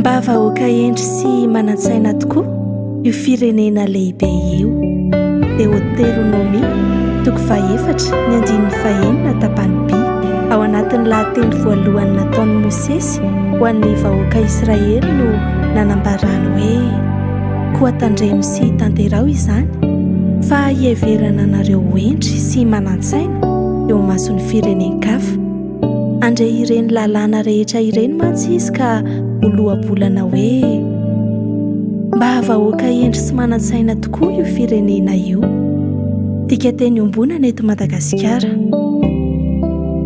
Mba vahoaka hendry sy manan-tsaina tokoa io firenena lehibe io. Deoteronomia, toko fahefatra, ny andininy fahenina, tapany B, ao anatin'ny lahateny voalohany nataon'i Mosesy ho an'ny vahoaka Israely no nanambarany hoe, Koa tandremo sy tanteraho izany, fa hiheverana anareo ho hendry sy manan-tsaina eo imason'ny firenen-kafa. Handre ireny lalàna rehetra ireny mantsy izy ka ho loabolana hoe, Mba vahoaka hendry sy manan-tsaina tokoa io firenena io. Dikateny iombonana eto Madagasikara.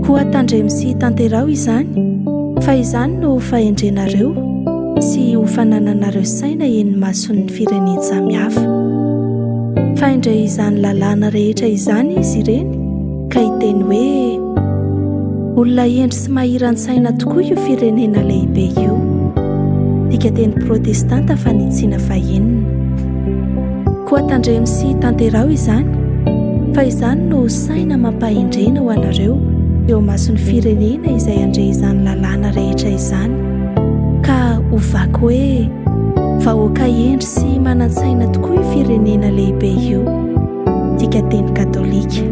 Koa tandremo sy tanteraho izany, fa izany no fahendrenareo sy ho fanananareo saina eny imason'ny firenen-tsamihafa. Fa handre izany lalàna rehetra izany izy ireny ka hiteny hoe, Olona hendry sy mahiran-tsaina tokoa io firenena lehibe io. Dikateny Protestanta Fanitsiana fahenina. Koa tandremo sy tanteraho izany, fa izany no saina amam-pahendrena ho anareo eo imason'ny firenena izay handre izany lalàna rehetra izany, ka ho vaky hoe, Vahoaka hendry sy manan-tsaina tokoa io firenena lehibe io. Dikateny Katolika.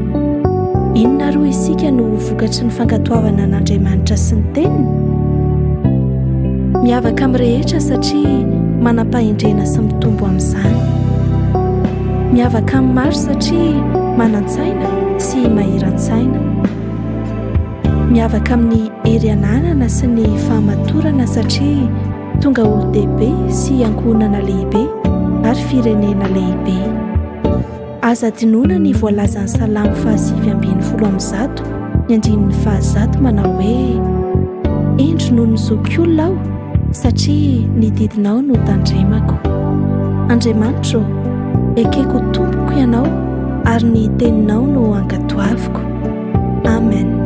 Inona ary hoy isika no ho vokatry ny fankatoavana an'Andriamanitra sy ny Teniny? Miavaka amin'ny rehetra satria manam-pahendrena sy mitombo amin'izany. Miavaka amin'ny maro satria manan-tsaina sy mahiran-tsaina. Miavaka amin'ny hery ananana sy ny fahamatorana satria tonga olon-dehibe sy ankohonana lehibe ary firenena lehibe. Aza adinoina ny voalazan'ny Salamo faha-119, ny andininy fahazato manao hoe, Hendry noho ny zokiolona aho, satria ny didinao no tandremako. Andriamanitra ô, ekeko ho Tompoko Ianao, ary ny teninao no ankatoaviko. Amen.